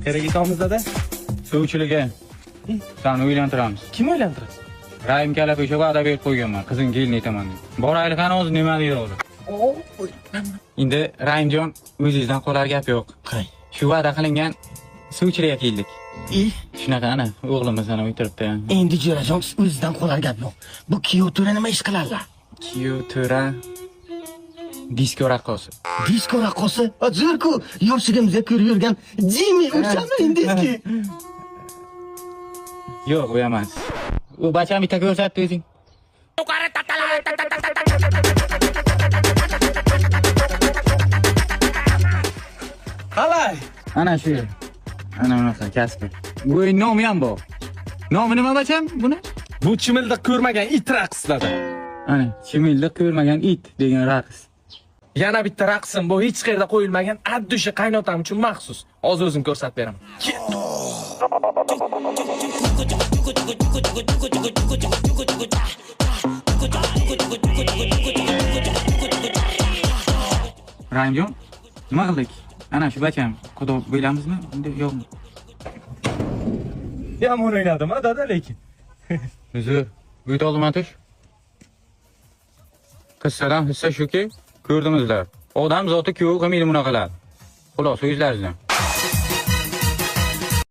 Qayerga ketamiz dada? Suvchilikka. Sani uylantiramiz. Kim uylantiradi? Rahim kala o'sha va'da berib qo'yganman. Qizing kelin etaman deb. Boraylik qani o'zi nima deydi o'zi. Endi Rahimjon o'zingizdan qolar gap yo'q. Qarang. Shu va'da qilingan suvchilikka keldik. Shunaqa ana o'g'limiz ana o'tiribdi. Endi Jo'rajon o'zidan qolar gap yo'q. Bu kuyov to'ra nima ish qilarlar? Kuyov to'ra disko raqqosi. Disko raqqosi? Zo'r-ku, yoshligimizda ko'rib yurgan Jimmy o'shami indiki? Yo'q, u emas. U bacham bitta ko'rsatdi o'zing. Qalay? Ana shu. Ana unaqa kasbi. Bu nomi ham bor. Nomi nima bacham buni? Bu chimildiq ko'rmagan it raqs dada. Ana, chimildiq ko'rmagan it degan raqs. Yana bitta raqsim bu hech qayerda qo'yilmagan addusha qaynotam uchun maxsus. Hozir o'zim ko'rsatib beraman. Rahimjon, nima qildik? Ana shu bacham, xudo bilamizmi? Endi yo'qmi? Yomon o'ynadim ha dada lekin. Uzr, uyda oldim tush. Qissadan hissa shuki, ko'rdingizlar. Odam zoti kuyov qilmaydi bunaqalar. Xulosa o'zlaringizdan.